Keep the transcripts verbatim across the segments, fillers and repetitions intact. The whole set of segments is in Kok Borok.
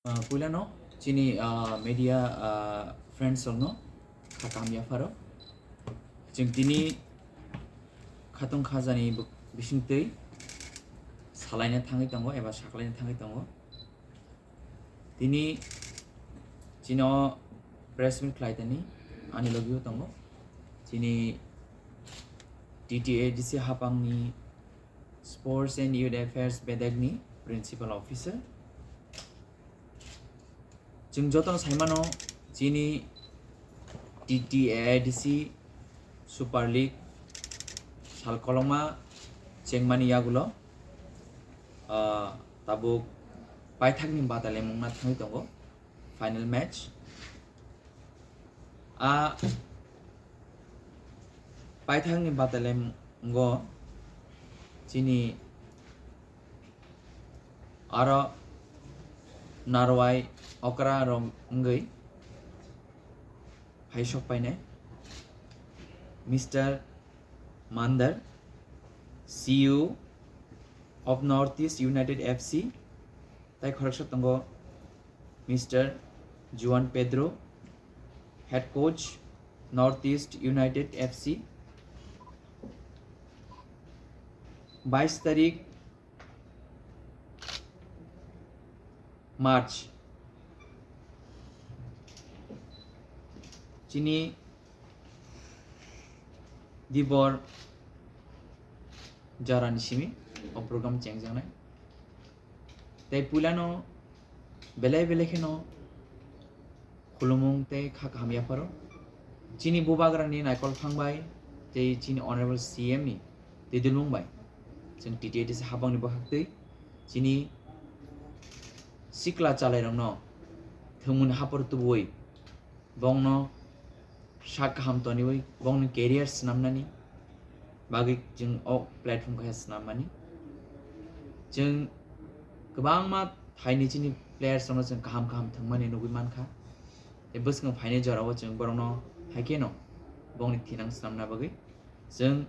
Ah, puilano chini, ah, media, ah, friends rokno kha kaham yapharo. Chwng tini khatong khajani bo-, bisingtwi salaina thangwi tongo eba saklaina thangwi tongo. Tini chino press meet khlai tani ani logio tongo. Chini T T A D C hapangni Sports and Youth Affairs bedekni Principal Officer. Chwng jotono saimano chini T T A D C Super League sal kolokma chengmani yagulo, ah, tabuk paithakni batalemungna thangwi tongo final match. A paithakni batalemungo chini aro narwai okra rok wngwi hai sok painai Mister Mandar, C E O of North East United F C, tai khoroksa tongo Mister Juan Pedro, head coach, North East United F C. Bais tarik March, chini dibor jarani simi o program chengjaknai. Tei puilano belai belai kheno khulumung tei kha kaham yapharo. Chini bubagrani naikol phang bai tei chini Honorable C M ni twidulmung bai chwng T T A D C hapangni bwkhaktwi chini sikla chalairokno thwngmungni hapor tubuwi bongno sak kaham toniwi bongni career swnamnani bagwi chwng o platform kaisa swnammani. Chwng kwbangma thaini chini players rokno chwng kaham kaham thwngmani nugwi mankha. Tei bwskango phainai jorao chwng borokno haikheno bongni thinang swnamna bagwi chwng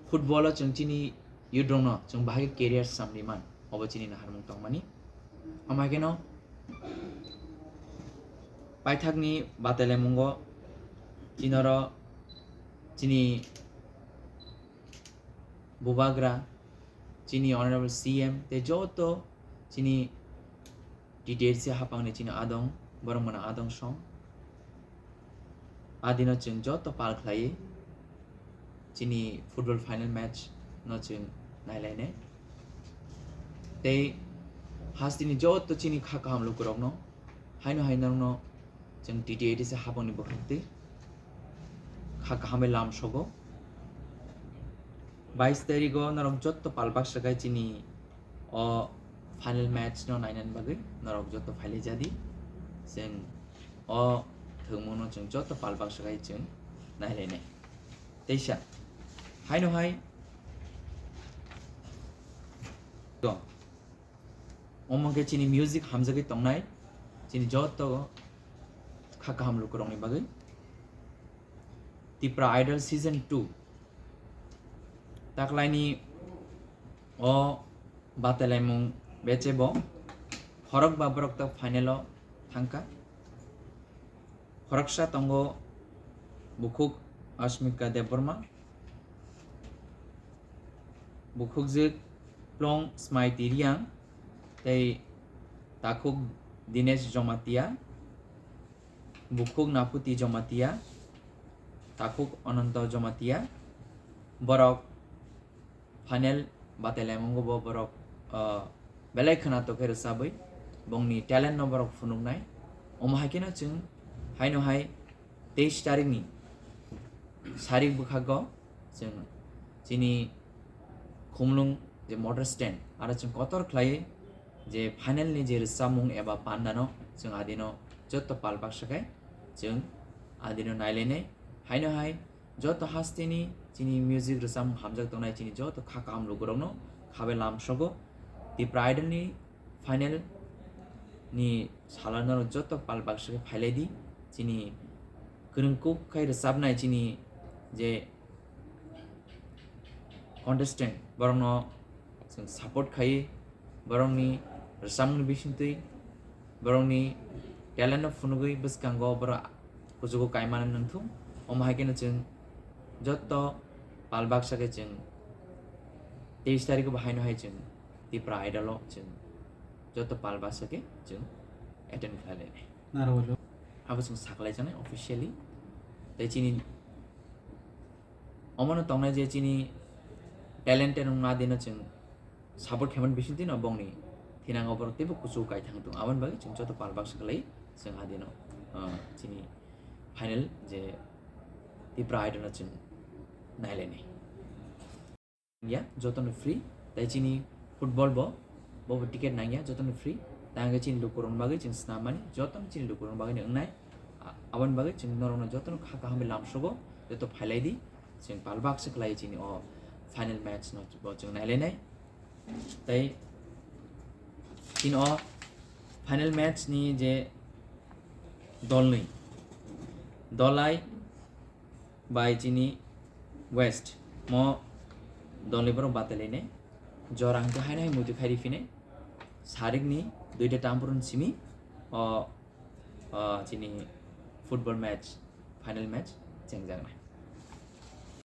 football o chwng chini youth rokno chwng bahai career samri man, obo chini naharmung tongmani. Omo haikheno paithakni batailamungo chini oro chini bubagra, chini Honorable C M tei joto chini T T A D C hapangni chini adong, borok mano adong song. Adino chwng joto pal khlaiwi chini football final match no chwng nailainai. Tei hasteni joto chini kha kaham lukurokno haino hai norokno chwng T T A D C hapangni bwkhaktwi kha kaham bai lam sogo. Bais tarigo norok joto pal baksa khai chini o final match no nainani bagwi norok joto phailai jadi. Chwng o thwngmungno chwng joto pal baksa khai chwng nailainai. Teisa haino hai to omo khe chini music hamjagwi tongnai chini joto kha kaham lukurokni bagwi. Tipra Idol Season two taklaini o batailaimung beche bo khorokba borok tak final o thangkha. Khoroksa tongo bukhuk Ashmika Debbarma, bukhukjwk Plong Smaiti Riang tei takhuk Dinesh Jomatia, bukhuk Naphuti Jomatia, takhuk Ananto Jomatia. Borok final batailamungo bo borok, ah, belai khwnatok khe rwchabwi bongni talent no borok phunuknai. Omo hai kheno chwng haino hai teis tarikni sarik bwkhago chwng chini Khumlung je motor stand aro chwng kotor khlaiwi je final ni je rwchapmung eba pandano chwng adino joto pal baksa khai chwng adino nailainai. Haino hai joto hasteni chini music rwchapmung hamjak tongnai chini joto kha kaham lukurokno khabai lam sogo. Tipra Idol ni final ni salo norok joto pal baksa khe phailai di. Chini kwrwng kuk khai rwchapnai chini je contestant borokno chwng support khai borokni Rwchapmungni bisingtwi borokni talent no phunugwi bwskango borok kuchugo kaimani nangthung. Omo hai kheno chwng joto pal baksa khe chwng teis tarikh bo haino hai chwng Tipra Idol o chwng joto pal baksa khe chwng attend khlai lainai. Naro walo. Abo chwng saklai janai officially. Tei chini omono tongnai je chini talented wngma dino chwng support khaimani bisingtwi no bongni thinango borok teibo kuchugo kaithang tong. Aboni bagwi chwng joto pal baksa khlai chwng adino, ah, chini final je Tipra Idol no chwng nailainai. Ya, jotono free, tei chini football bo, bo bo ticket nangya, jotono free. Tei hwnkhe chini lukurokni bagwi chwng swnam mani, jotono chini lukurokni bagwi no wngnai. A-, aboni bagwi chwng norokno jotono kha kaham bai lamsogo, joto phailai di, chwng pal baksa khlai chini o final match no bo chwng nailainai. Tei chini o final match ni je dolnwi, Dhalai bai chini West mo dolnwi borok batalainai. Jora hwnkhe haino hai muitu khairi phinai. Sarikni duita tamphru ni simi o, o chini football match, final match chengjaknai.